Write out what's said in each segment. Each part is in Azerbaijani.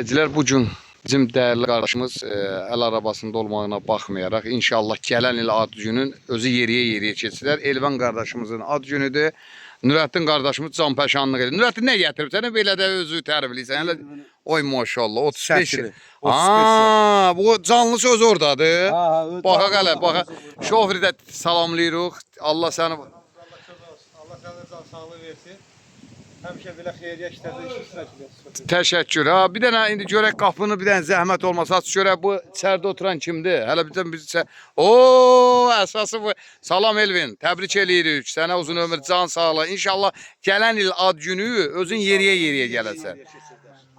Izləyicilər, bu gün bizim dəyərli qardaşımız əl arabasında olmağına baxmayaraq inşallah gələn il ad günün özü yeriyə-yeriyə keçirər. Elvan qardaşımızın ad günüdür. Nurəddin qardaşımız canpəşanlıq edir. Nurəddin nə gətirib sənə belə də özü tərifləyirsən. Hələ oy maşallah 35. Şəkili. Aa, bu canlı söz ordadır. Ha, ha, öz Baxa canlı hələ, baxa. Şoförü də salamlayırıq. Allah səni Allah sənə can sağlığı versin. Həmişə belə xeyriyyə işlərdə iştirak edəsən. Təşəkkür. Ha, bir dənə indi görək qapını bir dənə zəhmət olmasa aç görək bu içəridə oturan kimdir? Hələ bir dənə biz Oo, əsası bu. Salam Elvin. Təbrik eləyirik. Sənə uzun ömür, can sağlığı. İnşallah gələn il ad günü özün yeriyə-yeriyə gələcəksən.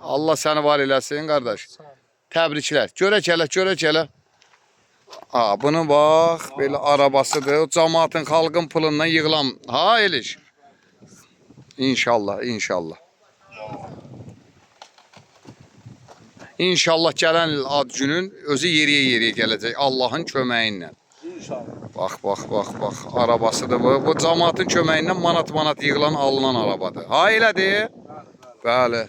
Allah səni var eləsin qardaş. Təbriklər. Görək hələ, görək hələ. Ha, bunu bax, belə arabasıdır. O cəmaatın, xalqın pulundan yığılan. Ha, Eliş. İnşallah, inşallah. İnşallah gələn il ad günün özü yeriyə-yeriyə gələcək Allahın köməyi ilə. İnşallah. Bax, bax, bax, bax. Arabasıdır bu. Bu cəmaatın köməyi ilə manat-manat yığılan alınan arabadır. Ha, elədir? Bəli.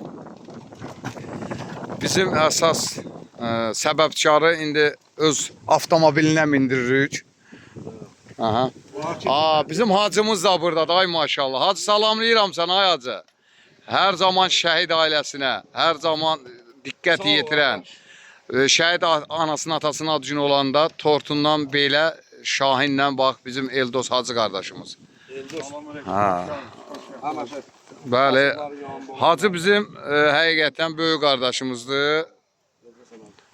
Bizim əsas səbəbkarı indi öz avtomobilinə mindiririk. Aha. Aa, bizim hacımız da buradadır. Ay maşallah. Hacı salamlayıram səni ay hacı. Hər zaman şəhid ailəsinə, hər zaman diqqət yetirən, şəhid anasının atasının ad günü olanda tortundan belə Şahinlə bax bizim Eldos hacı qardaşımız. Ha. Həmişə. Bəli. Hacı bizim həqiqətən böyük qardaşımızdır.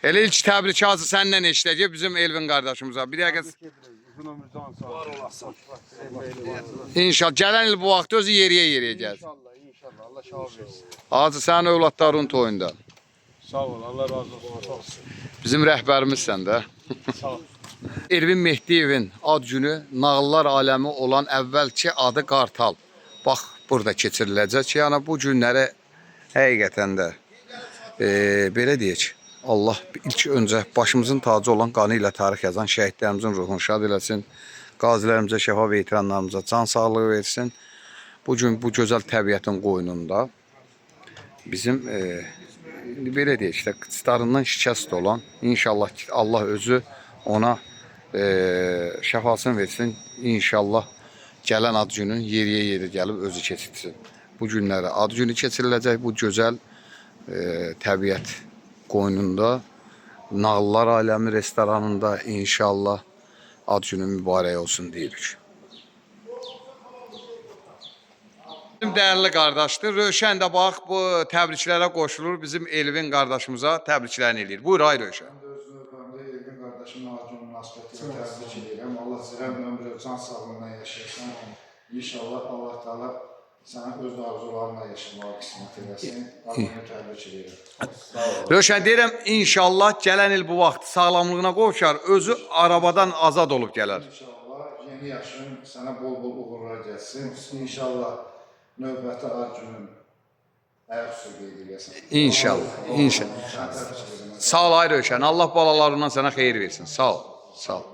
Elə ilk təbrik hacı səndən eşidəcək bizim Elvin qardaşımıza. Bir dəqiqə Uzun ömür can sağlığı. Var olasın. inşallah gələn il bu vaxt özü yeriyə-yeriyə gəlsin. İnşallah, inşallah. Allah şahab versin. Hacı sənin övladların toyunda. Sağ ol, Allah razı olsun. Sağ ol. Bizim rəhbərimizsən də. Sağ ol. Elvin Mehdiyevin ad günü nağıllar aləmi olan əvvəlki adı Qartal. Bax, burada keçiriləcək. Yəni bu günləri həqiqətən də belə deyək, Allah ilk öncə başımızın tacı olan qanı ilə tarix yazan şəhidlərimizin ruhunu şad eləsin. Qazilərimizə şəfa və veteranlarımıza can sağlığı versin. Bu gün bu gözəl təbiətin qoynunda bizim indi belə deyək də qıçlarından şikəst olan inşallah ki, Allah özü ona şəfasını versin. İnşallah gələn ad günün yeriyə yeri gəlib özü keçirsin. Bu günləri ad günü keçiriləcək bu gözəl təbiət qoynunda Nağıllar Aləmi restoranında inşallah ad günü mübarək olsun deyirik. Bizim dəyərli qardaşdır. Rövşən də bax bu təbriklərə qoşulur. Bizim Elvin qardaşımıza təbriklərini eləyir. Buyur ay Rövşən. Mən də öz növbəmdə Elvin qardaşımın ad günü münasibətilə təbrik edirəm. Allah sizə ömrü, can sağlığına yaşasın. İnşallah Allah Teala sənə öz arzularınla yaşamağı qismət eləsin. Ad günü təbrik edirəm. Rövşən deyirəm inşallah gələn il bu vaxt sağlamlığına qovuşar, özü arabadan azad olub gələr. İnşallah yeni yaşın sənə bol-bol uğurlar gəlsin. İnşallah növbəti ad günün ayaq üstə qeyd eləyəsən. İnşallah, inşallah. Səni təbrik edirəm. Sağ ol ay Rövşən. Allah balalarından sənə xeyir versin. Sağ ol. Sağ ol.